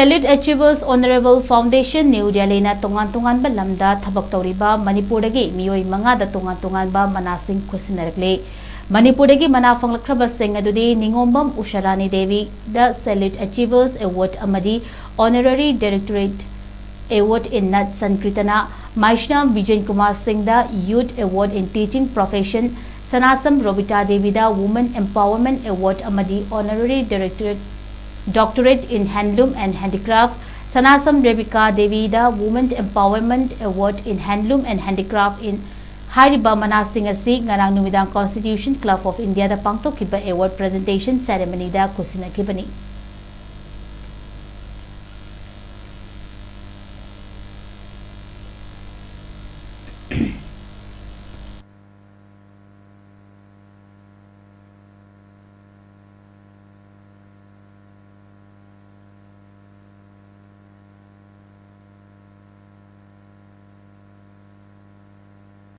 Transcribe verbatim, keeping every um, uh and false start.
Elite Achievers Honorable Foundation, New Delhi ꯅ ꯇꯣꯉꯥꯟ ꯇꯣꯉꯥꯟꯕ ꯂꯝꯗ ꯊꯕꯛ ꯇꯧꯔꯤꯕ ꯃꯅꯤꯄꯨꯔꯗꯒꯤ ꯃꯤꯑꯣꯏ ꯃꯉꯥꯗ ꯇꯣꯉꯥꯟ ꯇꯣꯉꯥꯟꯕ ꯃꯅꯥꯁꯤꯡ ꯈꯨꯠꯁꯤꯟꯅꯔꯛꯂꯤ꯫ ꯃꯅꯤꯄꯨꯔꯗꯒꯤ ꯃꯅꯥ ꯐꯪꯂꯛꯈ꯭ꯔꯕꯁꯤꯡ ꯑꯗꯨꯗꯤ ꯅꯤꯉꯣꯝꯕꯝ ꯎꯁꯥꯔꯥꯅꯤ ꯗꯦꯕꯤꯗ Salute Achievers Award ꯑꯃꯗꯤ Honorary Directorate Award in Nat Sankirtana, ꯃꯥꯏꯁꯅꯥꯝ ꯕꯤꯖꯦꯟ Kumar ꯁꯤꯡꯗ Youth Award in Teaching Profession, ꯁꯅꯥꯁꯝ Robita ꯗꯦꯕꯤꯗ Women Empowerment Award ꯑꯃꯗꯤ Honorary Directorate, Doctorate in Handloom and Handicraft, ꯁꯅꯥꯁꯝ Rebika ꯗꯦꯕꯤꯗ Women Empowerment Award in Handloom and Handicraft in ꯍꯥꯏꯔꯤꯕ ꯃꯅꯥꯁꯤꯡ ꯑꯁꯤ ꯉꯔꯥꯡ ꯅꯨꯃꯤꯗꯥꯡ Constitution Club of Indiaꯗ ꯄꯥꯡꯊꯣꯛꯈꯤꯕ award presentation ceremonyꯗ ꯈꯨꯠꯁꯤꯟꯅꯈꯤꯕꯅꯤ꯫